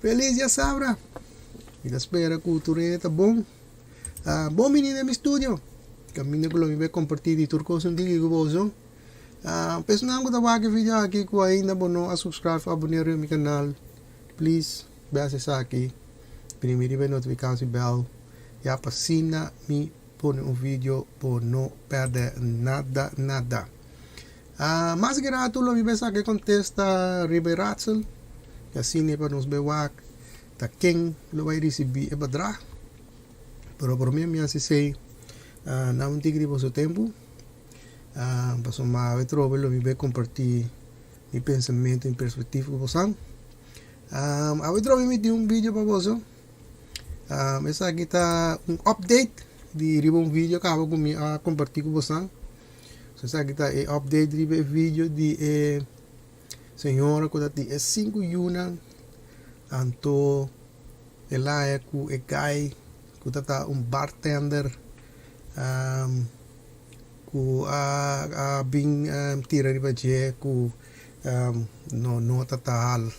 Feliz diasabra! Mi ta spera ku tur hende ta bon. Ah, bon bini den mi studio. Kaminda ku lo mi bai kompartí di tur kos un tiki ku boso. Ah, personan ku ta wak e video aki ku ainda bo no a subscribe of aboneer riba mi kanal, please bai hasi esaki. Primi riba e notificatie bell ya pa asina mi pone un video bo no pèrdè nada nada. Ah, mas ki ratu lo mi bai saka e kontesta riba e raadsel, i asina pa nos bai wak ta ken lo bai risibí e bedrag. Pero promé mi hasi esei, na un tiki di boso tempu, pasobra awe trobe lo mi bai kompartí mi pensamentu, mi perspektiva ku bosan. Awe trobe mi tin un video pa boso. Esaki ta un update di riba un video kaba ku mi a kompartí ku bosan. So esaki ta e update riba e video di e señora ku ta tin e sinku yunan anto el haya ku e guy ku ta ta un bartender ku a a bin tira riba dje ku no no ta ta hal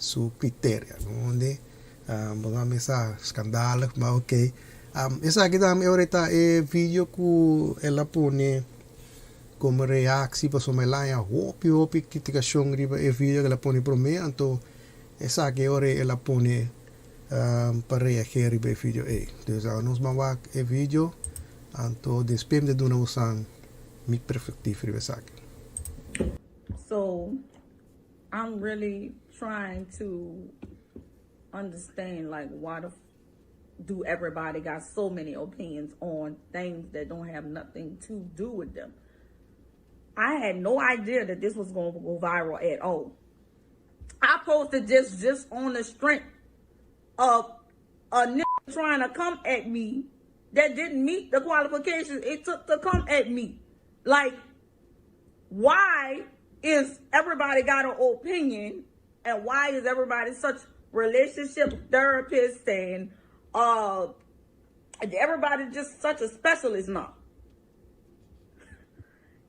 su criteria no bo a mesa skandalig ma ok esaki tambe ora ta e video ku el a pone komo reaksi pasobra el a haña hopi hopi kritikashon riba e video ku el a pone prome anto esaki ora el a pone pa reageer riba e video ei dus awe nos ban wak e video anto despues mi ta duna bosan mi perspektief riba esaki. So I'm really trying to understand like why the do everybody got so many opinions on things that don't have nothing to do with them. I had no idea that this was going to go viral at all. I posted this just on the strength of a nigga trying to come at me that didn't meet the qualifications it took to come at me. Like, why is everybody got an opinion and why is everybody such relationship therapists and uh everybody just such a specialist now?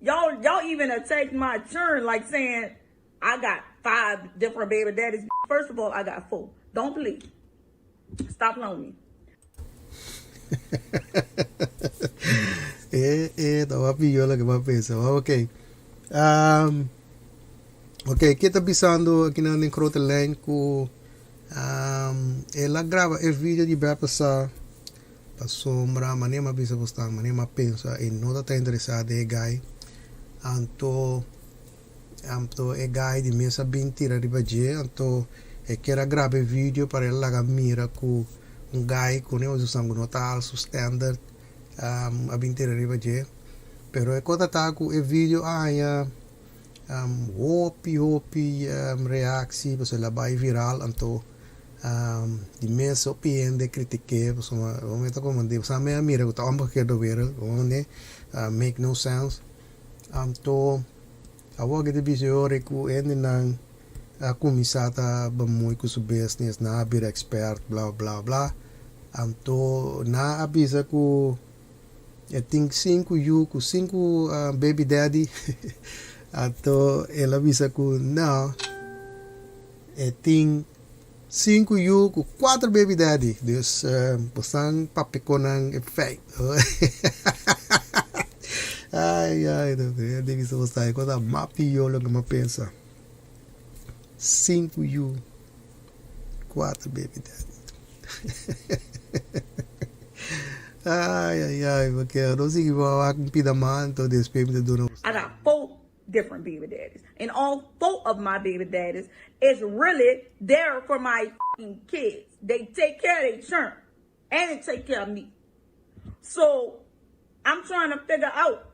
Y'all y'all even attacked my turn like saying I got five different baby daddies. First of all, I got four. Don't please. Stop playing with me. Eh, eh, ta wa piyo loke bo a pensa. Wa ok. Um, ok, ke ta bisando akinan den grote lijn ku um, el a graba e video di bia pasá pasobra manera mi a bisa bo stan, manera mi a pensa e no ta ta interesá den e guy. Anto Anto e guy di mes a bin tira riba dje, anto e kier a graba e video para el laga mira ku un guy ku ne usa ku no ta al su standard a bin tira riba dje. Pero e kota ta ku e video a haña hopi hopi reaksi pasobra el a bai viral anto di mes hopi hende kritik'é pasobra bo ta komprende bo sa mi a mira ku ta omgekeerde wereld bo make no sense. Anto awor ke ta bisa e ora ku hendenan a kuminsá ta bamoei ku su business, nan a bira expert bla bla bla. Anto nan a bisa ku e tin sinku yu ku sinku baby daddy. Anto el a bisa ku no, e tin sinku yu ku kuater baby daddy. Dus bosan papia kon nan e feit. Ai ai no hende bisa bo sa e cosa mas pior loke mi a pensa. Sinku yu kuater baby daddy. Ai ai ai porque no sigui bo a wak un pida mas anto despues mi ta duna. I got four different baby daddies and all four of my baby daddies is really there for my kids. They take care of their children and they take care of me. So I'm trying to figure out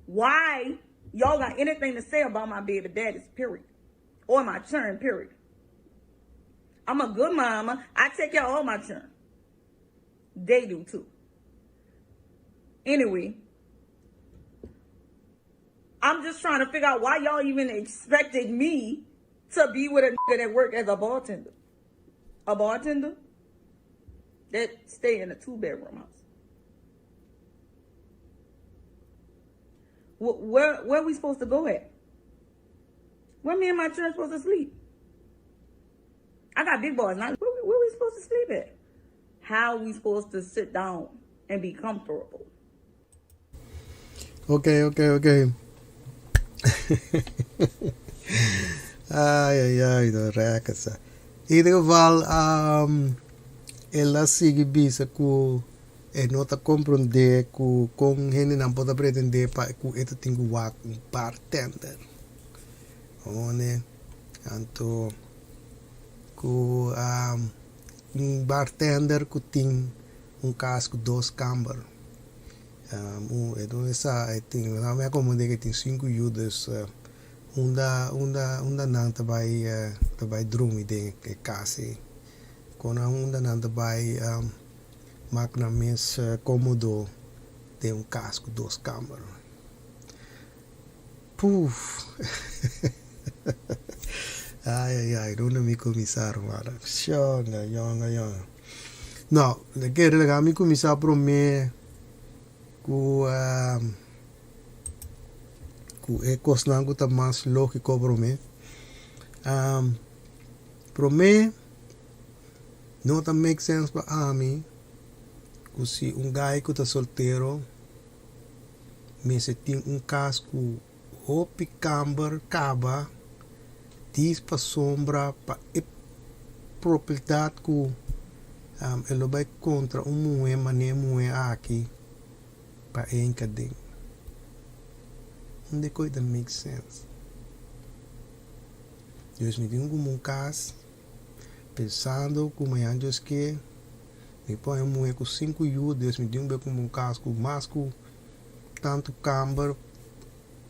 why y'all got anything to say about my baby daddies, period. Or my children, period. I'm a good mama. I take care of all my children. They do too. Anyway, I'm just trying to figure out why y'all even expected me to be with a nigga that worked as a bartender. A bartender that stay in a two-bedroom house. Where where we supposed to go at? Where me and my children supposed to sleep? I got big boys. Now, where, where we supposed to sleep at? How we supposed to sit down and be comfortable? Ok, ok, ok. Ai, ai, ai, no rekasa. In ieder geval, um, el a sigui bisa ku e no ta komprondé ku kon hendenan por ta pretendé pa ku e ta tin ku wak un bartender. One, anto ku um, un bartender ku tin un kas ku dos kamber. Um, e don esa e tin, mi a komprondé ku e tin sinku yu, dus unda unda unda nan ta bai ta bai drumi den e kas ei. Kon nan unda nan ta bai mak nan mes komodo den un kas ku dos kamber. Puf! Ai ai ai, unda mi kuminsá rumannan? Shonga, yonga, yonga. No, mi kere laga mi kuminsá promé ku ku e kosnan ku ta mas lógiko promé. Promé no ta make sense pa ami ku si un guy ku ta soltero mester tin un kas ku hopi kamber kaba dis pasobra pa e propiedat ku e lo bai kontra un muhé manera e muhé aki pa e hinka den. Unda e kos ta make sense? Dios mi tin komo un kas pensando ku mañana Dios ke mi pone un muhé ku sinku yu Dios mi tin ku un kas ku mas ku tantu kamber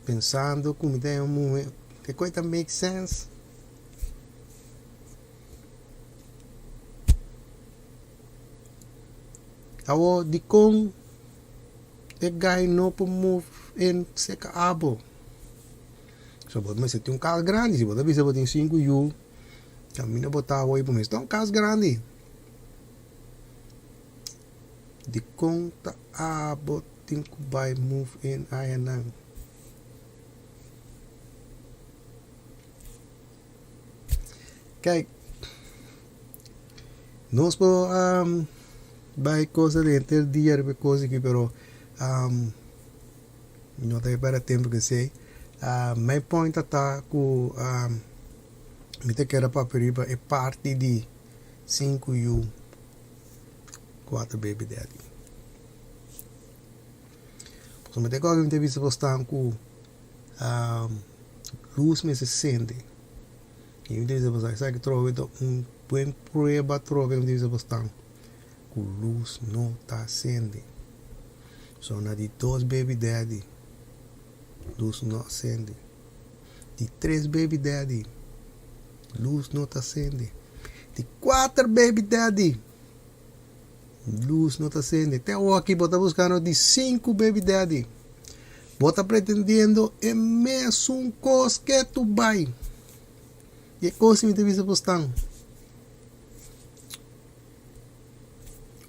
pensando ku mi ta un muhé e kos ta make sense? Awor dikon e guy no por move in seka abo? So bo mester tin un kas grandi si bo ta bisa bo tin sinku yu kaminda bo ta awor bo mester un kas grandi. Dikon ta abo tin ku bai move in ayanan? Kijk, nos por bai cosa den henter dia riba e cos aki pero no ta para tempo ke esey. My point ta ta ku mi ta kere papia riba e parti di sinku yu kuater baby daddy. Pasobra mi ta kòrda mi ta bisa bosnan ku lus mester sende. I mi ta bisa bosnan esaki trobe ta un buen prueba trobe mi ta bisa bosnan ku lus no ta sende. So na di dos baby daddy lus no a sende. Di tres baby daddy lus no ta sende. Di kuater baby daddy lus no ta sende. Te awoki bo ta buskando di sinku baby daddy. Bo ta pretendiendo e mesun kos ke tu bai. I e kos mi ta bisa bo stan.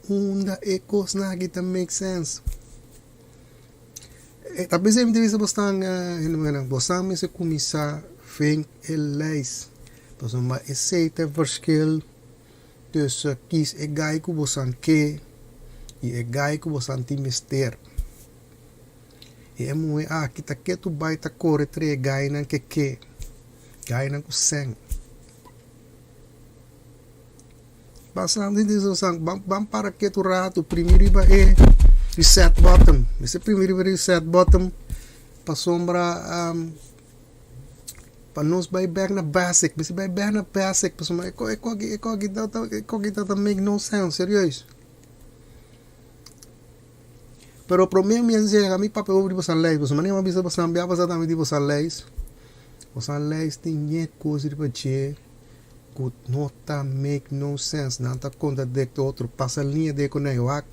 Unda e kosnan aki ta make sense? Ta bisa mi ta bisa bo stan hende muhernan, bo sa mester kuminsá vink e lijst. Pasobra esei ta e verschil tussen kies e gai ku bosan ke i e gai ku bosan tin mester. I e muhé aki ta ketu bai ta kore trae e gainan ke ke, gainan ku sèn. Basando den esos ban ban para ketu ratu primi riba e reset button. Mester primi riba e reset button pasobra pa nos bai bek na basic. Mester bai bek na basic pasobra e ko e koki e koki ta ta e koki ta ta make no sense serieus. Pero prome mi a yega mi papia over di boso leis pasobra manera mi a bisa boso bia pasa tambe di boso leis. Boso leis tin ñe kos riba dje. Ku no ta make no sense. Nan ta kontradikto otro. Pasa liña den ku nan. Wak,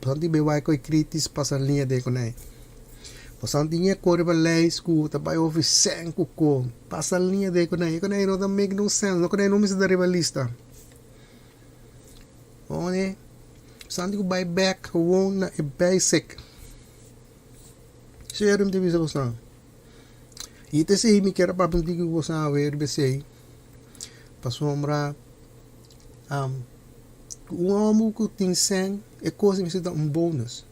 boso tin bay wak ku e kritis pasa liña den ku nan. Boso tin e kore pa leis ku ta bay over sen ku ko. Pasa liña den ku nan. E ku nan no ta make no sense. No ku nan no mester ta riba lista. Oye, boso tin ku bay bek gewoon na e basic. Serio mi ta bisa boso. I ta esei mi kier a papia un tiki ku boso awe riba esei, pasobra. Un hòmber ku tin sèn e kos mester ta un bonus.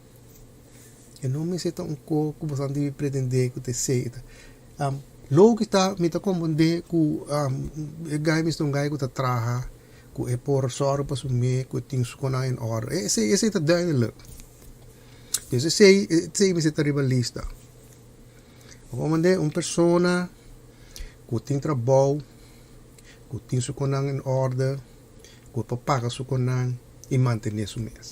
E no mester ta un kos ku boso dibi pretendé ku ta esei. Loke ta mi ta komprendé ku e gai mester un gai ku ta traha, ku e por sòru pa su mes, ku e tin su konan en òrde. Esei esei ta duidelijk. Dus esei esei mester ta riba lista. Bo komprendé un persona ku tin trabou, ku tin su konan en òrde, ku por paga su konan i mantené su mes.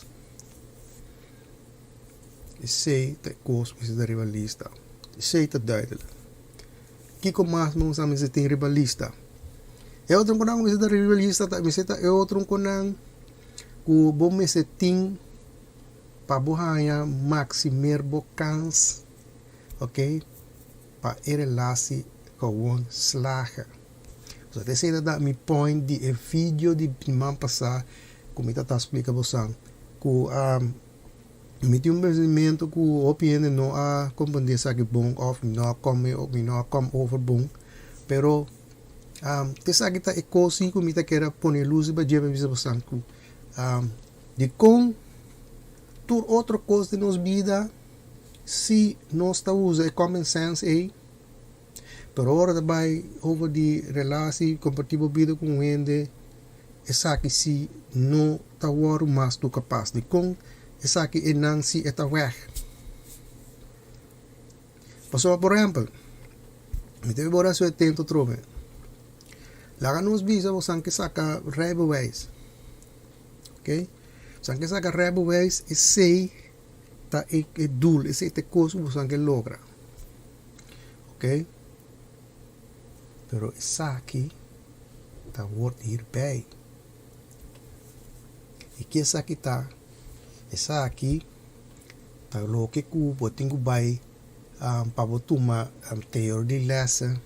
Esei ta e kos mester ta riba lista. Esei ta duidelijk. Kiko mas nos a mester tin riba lista? E otro konan ku mester ta riba lista ta mester ta e otro konan ku bo mester tin pa bo haña maximeer bo kans, ok, pa e relatie gewoon slagen. So ta esei ta da mi point di e video di siman pasá ku mi ta ta splika bosan ku mi tin un pensamentu ku hopi hende no a komprendé esaki bon òf mi no a kòm mi no a kòm over bon pero esaki ta e kos si ku mi ta kere pone lus riba dje pa bisa bosan ku dikon tur otro kos den nos bida si nos ta usa e common sense ei. Pero ora ta bai over di relatie, comparti bo bida cu un hende, esaki si no ta wòrdu mas tu capas. Dikon esaki e nan si e ta wèg? Pasobra por ehempel, mi ta bora su e tento trobe. Laga nos bisa bo san ke saka rijbewijs. Ok, san ke saka rijbewijs esei ta e doel, esei ta e kos ku bo san ke logra. Ok, pero esaki ta word hierbij. Y ki esaki ta? Esaki ta loke ku bo tin ku bai pa bo tuma theorielessen,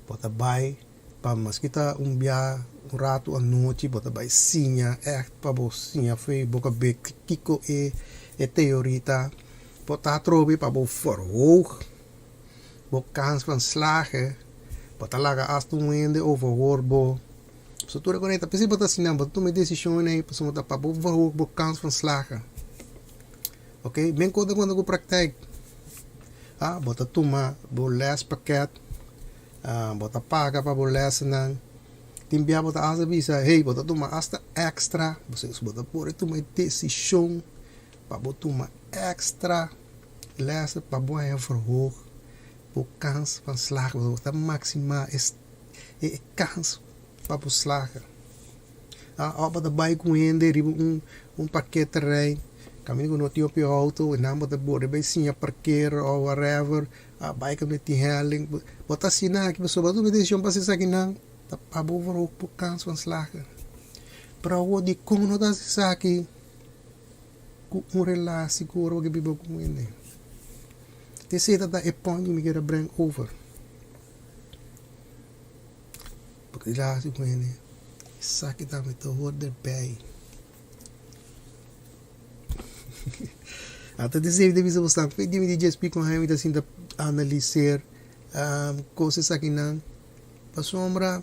bo ta bai pa maske ta un bia un ratu anochi bo ta bai siña ègt pa bo siña fe bo kabes kiko e e teoria ta bo ta atrobe pa bo verhoog bo kans van slagen bo ta laga asta un hende overhoor bo so tur e kos ta p'esei bo ta asina bo ta tuma e desishon ei pasobra ta pa bo verhoog bo kans van slagen ok men kos ta konta ku praktijk a bo ta tuma bo lespakket. Bo ta paga pa bo lèsnan. Tin bia bo ta hasta bisa, hey, bo ta tuma hasta èkstra. Bo ta por tuma e desishon pa bo tuma èkstra lès pa bo haña verhoog bo kans pa slaga. Bo ta maksimá e kans pa bo slaga. Òf bo ta bai ku hende riba un parketerrein, kaminda ku no tin hopi outo, nan bo ta borde bai siña parker òf whatever. A bai ka meti helling. Bo ta asina aki pasobra bo a tuma e desishon pa hasi esakinan ta pa bo verhoog bo kans van slagen. Pero awor dikon no ta hasi esaki ku un relasi ku ora bo ke biba ku un hende? Esei ta ta e point ku mi kier a bring over. Bo relasi ku hende esaki tambe ta hoort erbij. Ata di sirbi ta bisa bo stan di mi di dje spiko haña mi ta sinta analiser kos esakinan pasobra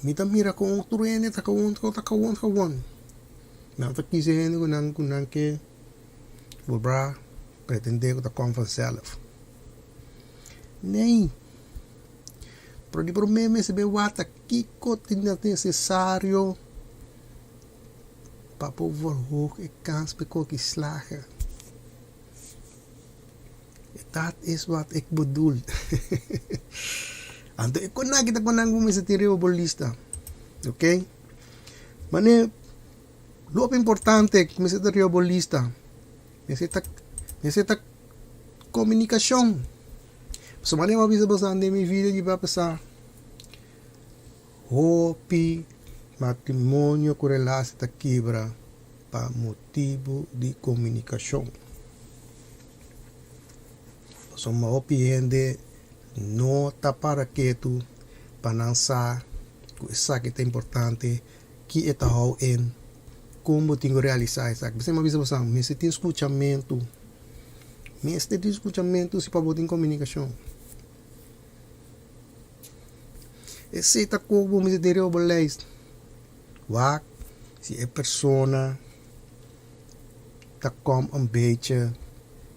mi ta mira kon tur hende ta kawon ta kawon kawon nan ta kisa hende ku nan ku nan ke bobra pretende ku ta kom vanzelf nei pero di prome mester be wak ta kiko ta nesesario. Pa bo verhoog e kans pa e koki slagen. Dat is wat ik bedoel. Anto e konaki ta konan ku mester tin riba bo lista. Ok? Mane loop importante ku mester ta riba bo lista. Mester ta mester ta komunikashon. Pasobra mane bo a bisa boso den mi video di bia pasa. Hopi matrimonio ku relasi ta kibra pa motibu di komunikashon. Pasobra hopi hende no ta para ketu pa nan sa ku esaki ta importante, ki e ta hou en, kon bo tin ku realisá esaki. P'esei mi a bisa boso, mester tin skuchamentu, mester tin skuchamentu si pa bo tin komunikashon. Esei ta ku bo mester tin riba bo lijst. Wak si e persona ta kom un beetje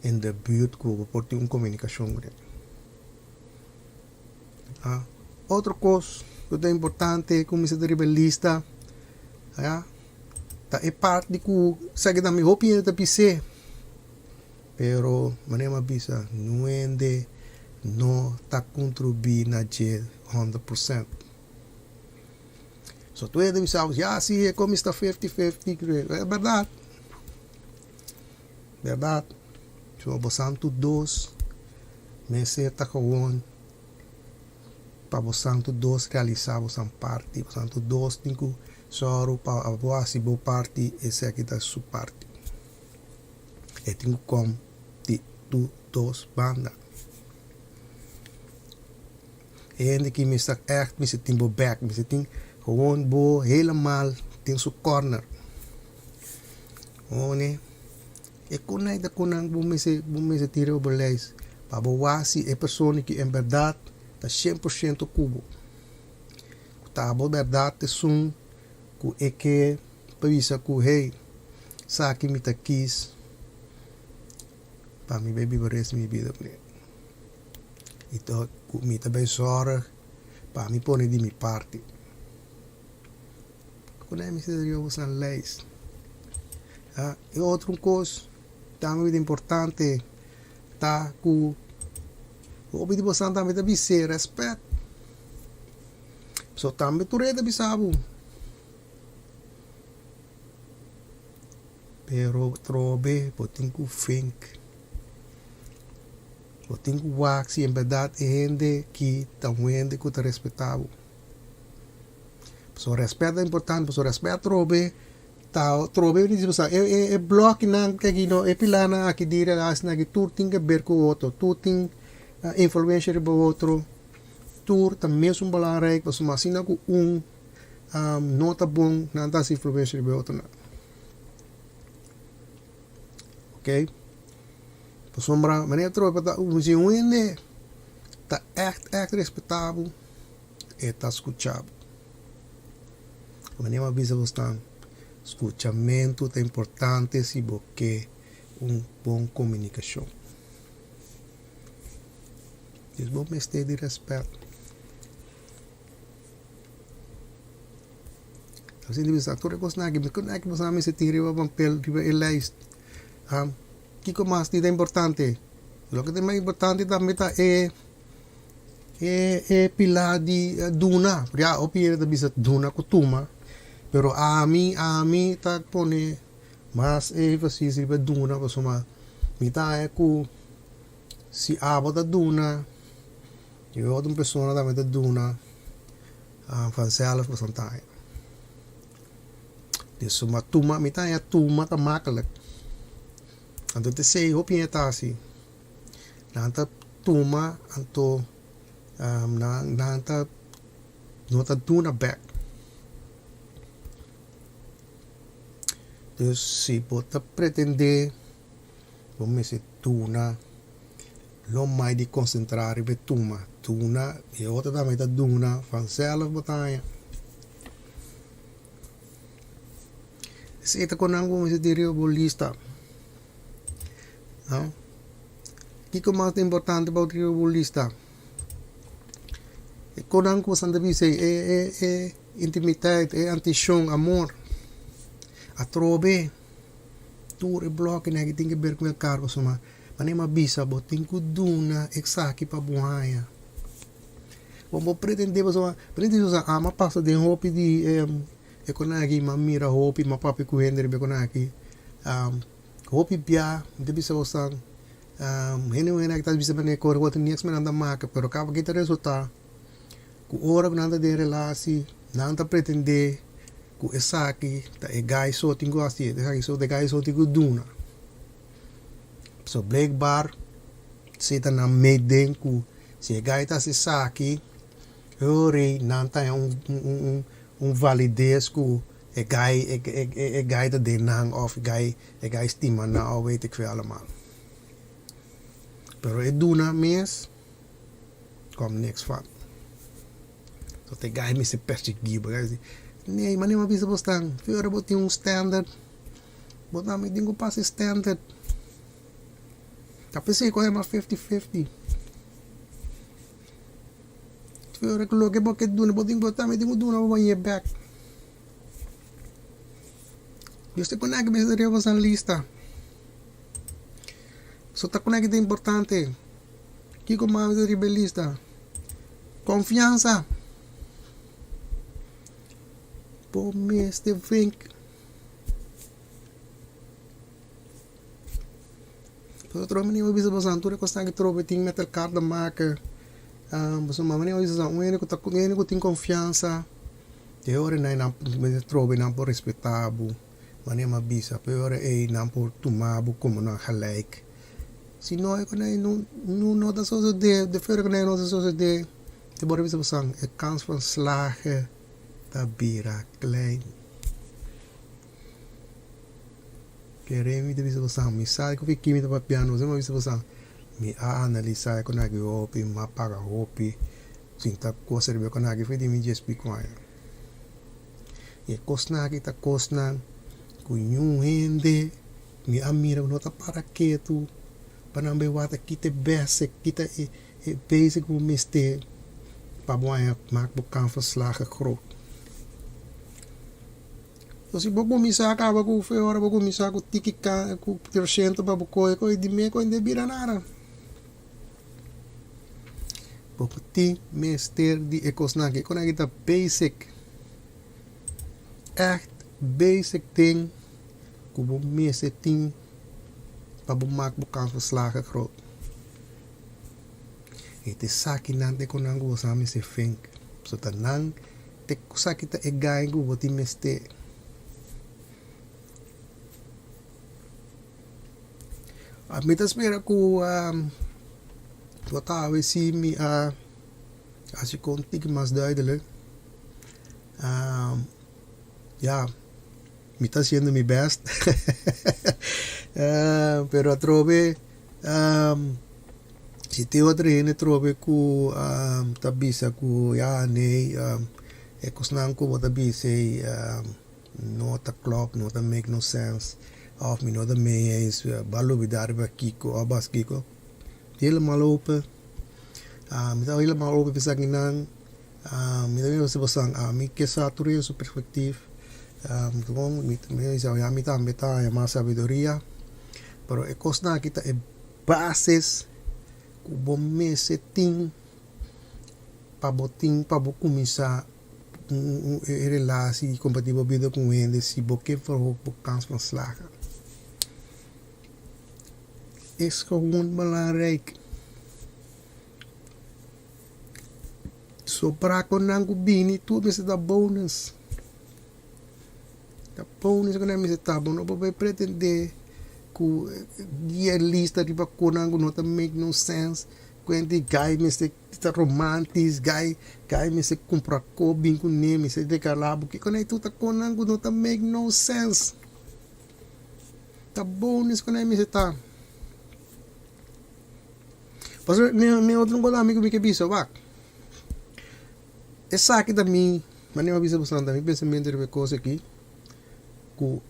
in de buurt ku bo por tin un komunikashon ku nan. Ah, otro kos ku ta importante ku mester ta riba e lista, ya, ta e parti ku esaki ta mi hopi hende ta bis'é, pero manera mi a bisa nuende no ta kontribuí na dje 100%. So tur hende bisa bo, ya si e komis ta fifty fifty, e bèrdat, bèrdat. So bo santu dos mester ta gewoon pa bo santu dos realisá bo san parti. Bo santu dos tin ku sòru pa abo hasi bo parti, esaki ta su parti. E tin ku kom di tur dos banda. E hende ki mester echt mester tin bo bek, mester tin gewoon bo helemaal den su corner. Gewoon e e konai ta konan bo mester bo mester tin riba bo lijst pa bo wak si e persona ki en berdad ta 100% ku bo. Ku ta bo berdad esun ku e ke pa bisa ku hey saki mi ta kies pa mi bai biba rest di mi bida kuné. I ta ku mi ta bai zòrg pa mi pone di mi parti. Kuné mi seta riba boso lijst. Ah, e otro kos tambe ta importante ta ku hopi di boso tambe ta bis'é rèspèt. So tambe tur e ta bisa bo. Pero trobe bo tin ku fink. Bo tin ku wak si en bèrdat e hende ki ta un hende ku ta respetá bo. Pasobra rèspèt ta importante, pasobra rèspèt atrobe ta atrobe di bisa e e e blòkinan ke aki no e pilanan aki di relashon aki tur tin ke ber ku otro, tur tin influensha riba otro, tur ta mesun belangrijk pasobra asina ku un no ta bon nan ta hasi influensha riba e otronan. Ok. Pasobra manera trope ta si un hende ta ègt ègt respetá bo, e ta skuchá bo. Manera mi a bisa bosnan, skuchamentu ta importante si bo ke un bon komunikashon. Dus bo mester di rèspèt. Asina di bisa tur e kosnan aki, mi kon aki boso a mester tin riba papel, riba e lijst. Kiko mas tin ta importante? Loke ta mas importante tambe ta e e e pilar di duna. Ya hopi hende ta bisa duna ku tuma, pero ami ami ta pone mas énfasis riba duna pasobra mi ta haña ku si abo ta duna y e otro persona tambe ta duna vanzelf boso ta haña. Di suma tuma mi ta haña tuma ta makkelijk. Anto ta esei hopi hende ta hasi. Nan ta tuma anto nan nan ta no ta duna bek. Dus si bo ta pretende bo mester duna lo mai di konsentrá riba e tuma. Duna e otro tambe ta duna vanzelf bo ta haña. Esei ta kon nan ku bo mester tin riba bo lista. No. Kiko mas ta importante pa bo tin riba bo lista? E konan ku boso ta bisa ei, e e e intimiteit, e antishon, amor. Atrobe tur e blokinan aki tin ke ber ku elkar pasobra manera mi a bisa bo tin ku duna esaki pa bo haña. Bo no por pretende pasobra ami a pasa den hopi di e konan aki mi a mira hopi mi a papia ku hende riba e konan aki hopi bia mi ta bisa boso hende ku hende aki ta bisa manera kore ku niks nan ta maka pero kaba ki ta resulta ku ora ku nan ta den relasi nan ta pretende ku esaki ta e guy so tin ku hasi esaki so ta e guy so tin ku duna so blijkbaar si ta nan mei den ku si e guy ta hasi esaki hori nan ta haña un un un valides ku e guy e guy ta den nan òf e guy e guy stima nan òf weet ik veel allemaal pero e duna mes kom niks van so te guy mester persigui bo. Nee, manera mi a bisa bosnan, fi ora bo tin un standard, bo tambe tin ku pasa e standard. Ta p'esei ku a yama fifty-fifty. Fi ora ku loke bo ke duna, bo tin ku tambe tin ku duna pa bo hañ'é bèk. Dios ta pone aki mester riba boso lista. So ta kune ki ta importante. Kiko mas ta riba e lista? Konfiansa. Bo mester vink. Otro manera bo bisa boso tur e kosnan ki trobe tin met elkaar te maken. Boso manera bo bisa un hende ku ta un hende ku tin konfiansa e ora nan trobe nan por respeta bo. Manera mi a bisa pe ora ei nan por tuma bo komo nan gelijk. Si no e ku nan no no ta sosodé, de fera ku nan no ta sosodé, te por bisa boso e kans van slagen ta bira klein. Kere mi ta bisa boso mi sa ku ki mi ta papiando, mi a bisa boso mi a analisá e ku nan aki hopi, mi a paga hopi, sinta kosa riba e ku nan aki for di mi djes pico aña. E kosnan aki ta kosnan ku niun hende mi a mira ku no ta para ketu pa nan bai wak kita e basic, kita e basic ku bo mester pa bo haña mak bo kan verslagen groot. So si bo kuminsá kaba ku fe ora bo kuminsá ku tiki ku porshento pa bo kohe kohe di me kohe no ta bira nada. Bo por tin mester di e kosnan aki. E kosnan aki ta basic. Ègt basic tin ku bo mester tin pa bo mak bo kans pa slaga groot. E ta esakinan ta e kosnan ku bo sa mester fink. Pasobra ta nan ta e kos aki ta e gai ku bo tin mester. Mi ta spera ku bo ta awe si mi a hasi kon tiki mas duidelijk. Ya, mi ta hasiendo mi best pero atrobe si tin otro hende atrobe ku ta bisa ku ya nee e kosnan ku bo ta bisa ei No ta klop, no ta make no sense, of mi no ta mee eens, bo a lubida riba kiko of bas kiko. Helemaal open. Mi ta helemaal open pa esakinan. Mi ta bisa boso ami ke sa tur hende su perspectief. Gewoon mi ta bisa ya mi tambe ta haña mas sabiduria. Pero e kosnan aki ta e basis ku bo mester tin pa bo tin pa bo kuminsá un relatie y compartir bo bida cu un hende si bo ke verhoog bo kans van slagen. Is gewoon belangrijk. Sobra cu nan cu bini tur mester ta bonus. Ta bonus cu nan mester ta. Bo no por bay pretende cu di lista riba cu nan cu no ta make no sense. Cuenti guy mester Ta romantis guy guy mester cumpra co bin cu ne mester regala bo kico nan tur ta conan cu no ta make no sense ta bonus cu nan mester ta pasobra mi otro un amigo mi ke bisa wak esaki ta mi manera mi a bisa bo ta mi pensamento riba e cos aki cu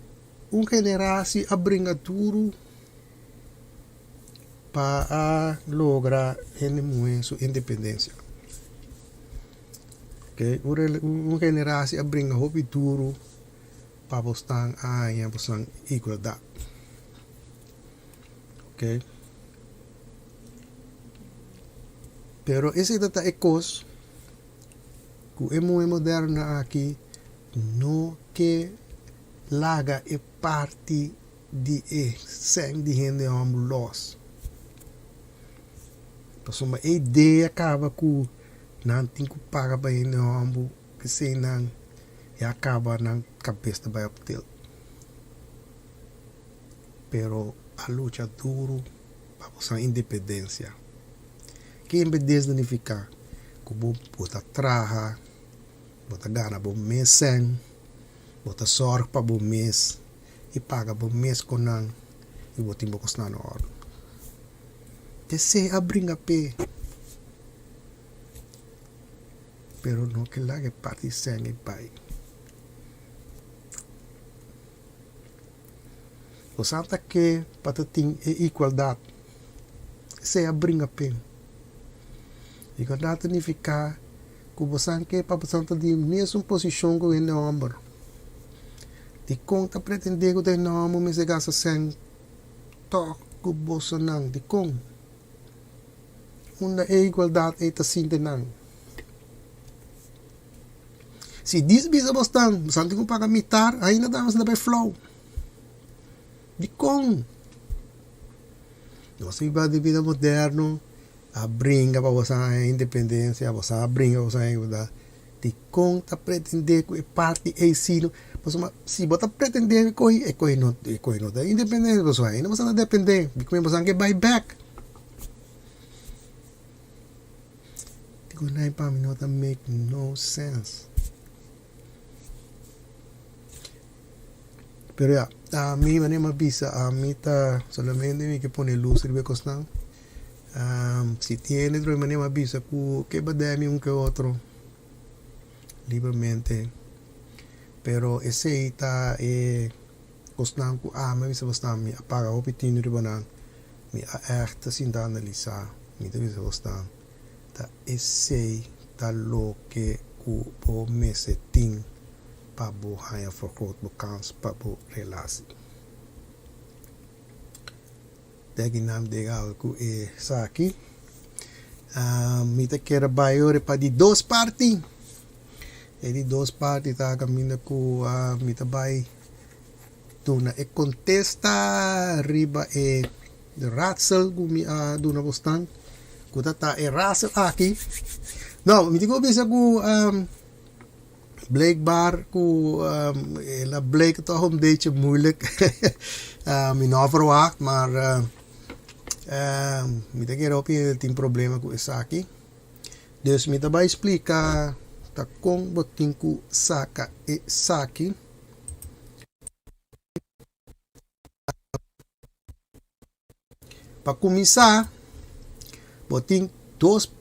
un generatie a bringa duru. Pa a logra hende muhé su independensia. Oke, un generasi a bringa hopi duru pa bosnan a haña bosnan igualdat. Oke, pero esei ta ta e kos ku e muhé moderno aki no ke laga e parti di e sèn di hende hòmber lòs. Pasobra e idea kaba ku nan tin ku paga pa hende hòmber p'esei nan ya kaba nan kabes ta bai op tilt. Pero a lucha duru pa bo san independensia. Ke independensia ta nifiká? Ku bo bo ta traha, bo ta gana bo mes sèn, bo ta sòrg pa bo mes. i paga bo mes ku nan i bo tin bo kosnan na òrdu. Esei a bringa p'e, pero no ke laga e parti sèn i bai. Bosan ta ke pa ta tin e igualdat. Esei a bringa p'e. Igualdat ta nifiká ku bosan ke pa bosan ta di mesun posishon ku hende hòmber. Dikon ta pretendé ku ta hende hòmber mester gasta sèn tòg ku bosonan? Dikon? Unda e igualdat ei ta sinti nan? Si dis bisa bosnan, bosan tin ku paga mitar, ainda ta bosan ta bai flou. Dikon? Nos biba den bida moderno, a bringa pa bosan haña independensia, bosan a bringa pa bosan haña igualdad. Dikon ta pretende ku e parti ei si no, pasobra si bo ta pretende ku e kohe, e kohe no, e kohe no ta independensia pasobra ainda bosan ta depende, dikon bosan ke bai bek? Dikon nai pa mi no ta make no sense. Pero ya, ami manera mi a bisa ami ta solamente mi ke pone lus riba e kosnan. Si tin hende trobe manera mi a bisa ku ke badai mi un ke otro libremente. Pero esei ta e kosnan ku ami a bisa bosnan mi a paga hopi tinu riba nan. Mi a ègt ta sinta analisá, mi ta bisa bosnan ta esei ta loke ku bo mester tin pa bo haña vergroot bo kans pa bo relasi. Deki nan dega ku esaki. Mi ta kere bai ora pa di dos parti. E di dos parti ta kaminda ku mi ta bai duna e kontesta riba e raadsel ku mi a duna bosnan ku ta ta e raadsel aki. No, mi tin ku bisa ku Blijkbaar ku el a bleek toch un beetje moeilijk. Mi no a verwacht, maar mi ta kere hopi hende tin problema ku esaki. Dus mi ta bai splika ta kon bo tin ku saka esaki. Pa kuminsá, bo tin dos,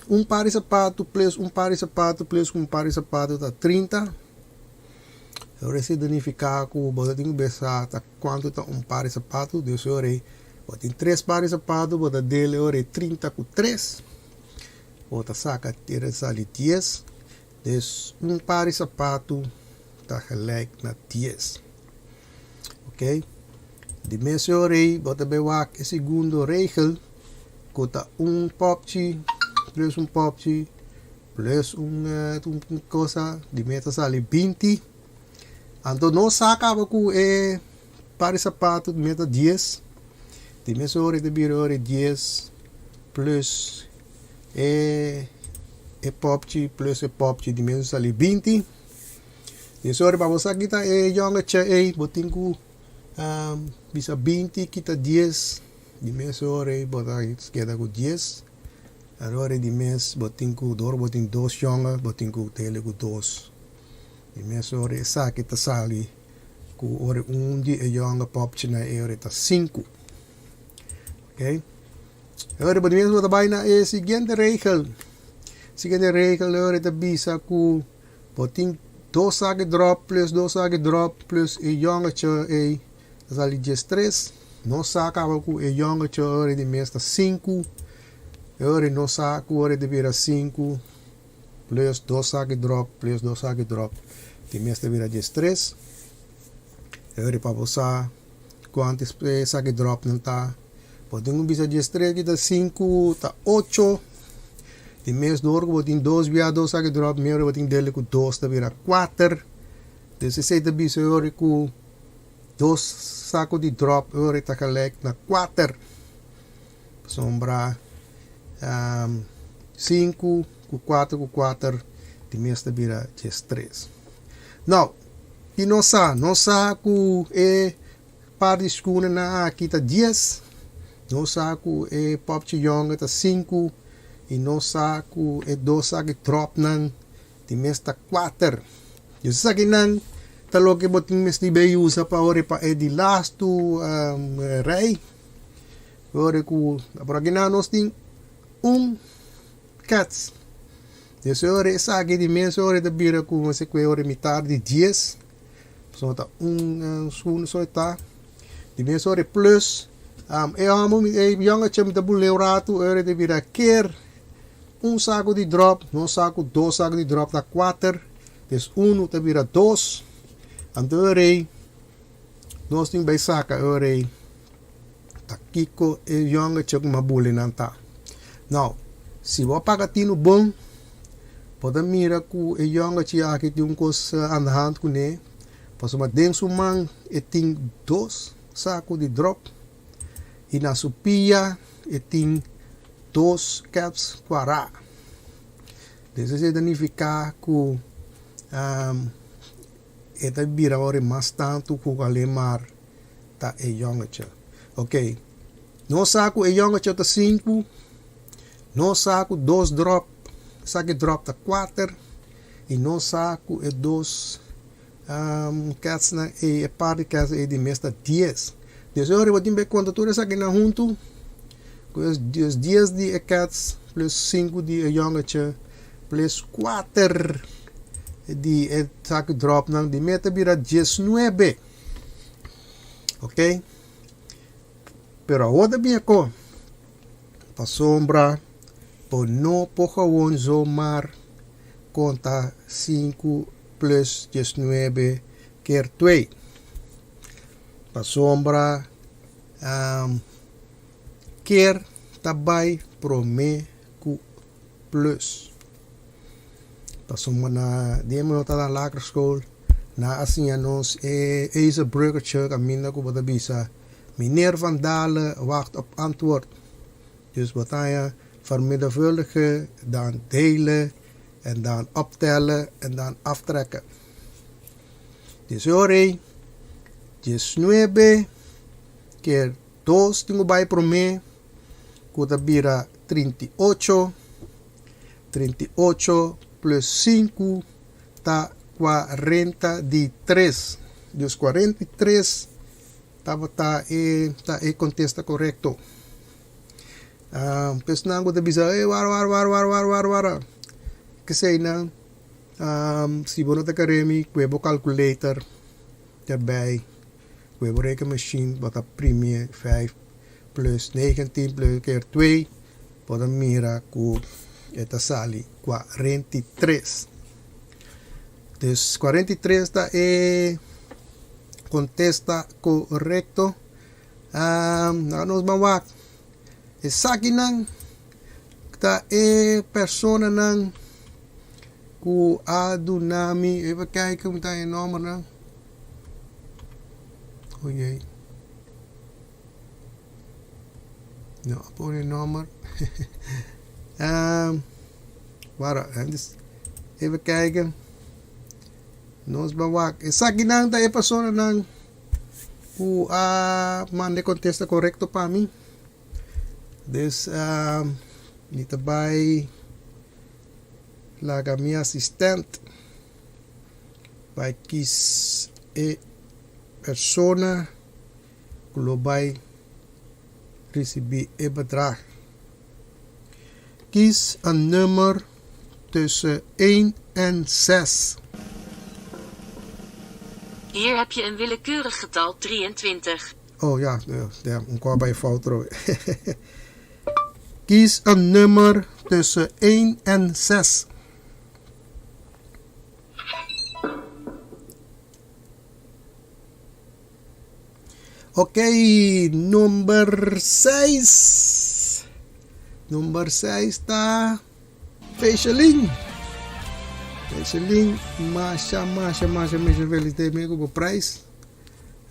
un par di sapatu plus un par di sapatu plus un par di sapatu ta 30. Ora esei ta nifiká ku bo ta tin ku besa ta kuantu ta un par di sapatu. Dus e ora ei bo tin tres par di sapatu, bo ta dele e ora ei 30 ku tres. Bo ta saka te ta sali dies. Dus un par di sapatu ta gelijk na dies. Ok. Di mes ora ei bo ta bay wak e segundo regel ku ta un popchi plus un popchi plus un un cosa di mes ta sali 20. Anto no sa kaba ku e par di sapato di mes ta 10. Di mes ora ei ta bira ora ei 10 plus e e popchi plus e popchi di mes ta sali 20. Di esei ora pa bo sa kita e yòngertje ei bo tin ku bisa 20 kita 10 di mes ora ei bo ta keda ku 10 alor di mes bo tin ku dor bo tin dos yònger bo tin ku tele ku dos di mes ora esaki ta sali ku ora un di e yònger pòpchinan ei ora ta sinku ok ora bo di mes bo ta bai na e siguiente regel siguiente regel ora ta bisa ku Bo tin dos saki drop plus dos saki drop plus e jongetje ei ta sali 13. Nos sa kaba ku e jongetje ora di mes ta 5. E ora nos sa ku ora di bira 5 plus dos saki drop plus dos saki drop di mes ta bira 13. E ora pa bo sa kuantu saki drop nan ta. Bo tin ku bisa 13 kita 5 ta 8. Di mes dor ku bo tin dos bia dos saki drop mi ora bo tin dele ku dos ta bira 4. Dus esei ta bisa e ora ku dos sako di drop e ora ta gelijk na 4. Pasobra 5 ku 4 ku 4 di mes ta bira 13. Nou, ki nos sa? Nos sa ku e Par di skunanan aki ta 10, nos sa ku e popchi yonge ta 5 i nos sa ku e dos aki dropnan di mes ta 4. Dus esakinan ta loke bo tin mester bay usa pa ora pa e di lastu rei. Ora ku por akinan nos tin un kets. Dus e ora esaki di mes ora ta bira ku mester ku e ora mitar di 10. Pasobra ta un sunu so e ta. Di mes ora e plus e hòmber e yòngertje mi ta bul'é un ratu ora e ta bira ker un saku di dròp, nos sa ku dos saku di dròp ta kuater, des unu ta bira dos, anto ora ei nos tin bai saka ora ei ta kiko e yòngertje ku mi a buli nan ta. Nau, si bo a paga tinu bon, bo ta mira ku e yòngertje aki tin un kos aan de hand kuné. Pasobra den su man e tin dos saku di dròp i na su pia e tin dos kèps kuará. Des esei ta nifiká ku e ta bira ora mas tantu ku alemar ta e yòngechi. Oke, nos sa ku e yòngechi ta sinku, nos sa ku dos dròp, esaki dròp ta kuater. I nos sa ku e dos kètsnan ei, e par di kèts ei di mes ta dies. Des ora bo tin bai konta tur esakinan huntu, ku es dies di e kèts plus sinku di e yòngechi plus kuater di e saki dròpnan di mes ta bira diesnuebe. Oke, pero awor ta bin e ko, pasobra bo no por gewoon zomaar konta sinku plus diesnuebe keer twee. Pasobra keer ta bai prome ku plus. Pasobra na dia mi no ta na lagere school nan a siña nos e ijzerbruggetje kaminda ku bo ta bisa Meneer Van Dalen wacht op antwoord. Dus bo ta haña vermenigvuldigen, dan delen en dan optellen en dan aftrekken. Dus e ora ei, diesnuebe keer dos tin ku bai promé ku ta bira 38, 38 plus sinku ta 43. Dus 43 tabata e ta e kontesta korekto. Personan ku ta bisa ey wara wara wara wara wara wara wara kesei nan si bo no ta kere mi kue bo calculator erbij kue bo rekenmachine bo ta primi vijf plus negentien plus keer twee bo ta mira ku e ta sali 43 dus 43 ta e kontesta korekto. Laga nos ban wak. Esakinan ta e personanan ku a duna mi, even kijken mi ta e nombernan. O jei. No a pone nomber. Wara, even kijken. Nos ban wak. Esakinan ta e personanan ku a manda e kontesta korekto pa mi. Dus mi ta bai laga mi asistent bai kis e persona ku lo bai risibí e bedrag. Kies een nummer tussen een en zes. Hier heb je een willekeurig getal 23. Oh ja, ja, un kòp bai fout trowe. Kies een nummer tussen een en zes. Ok, number seis. Number seis ta Feishelin. Feishelin, masha, masha, masha, masha feliciteer mi ku bo prijs.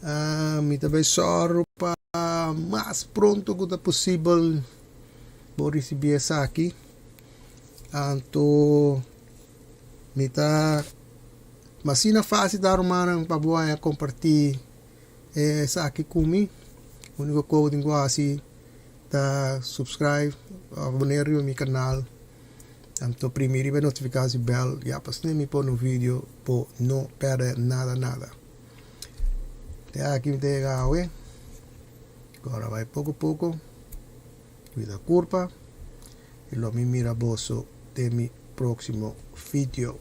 Uh, mi ta bai sòru pa mas pronto ku ta posibel bo risibí esaki. Anto mi ta Ma asina fácil ta rumannan pa bo haña kompartí esaki ku mi. Úniko kos ku tin ku hasi ta subscribe òf aboné riba mi kanal. Anto primi riba e notifikashon bèl ya pa asina mi pone un video bo no pèrdè nada nada. Te aki mi ta yega awe. Ora bai poko poko. Cuida kurpa i lo mi mira boso den mi próksimo video.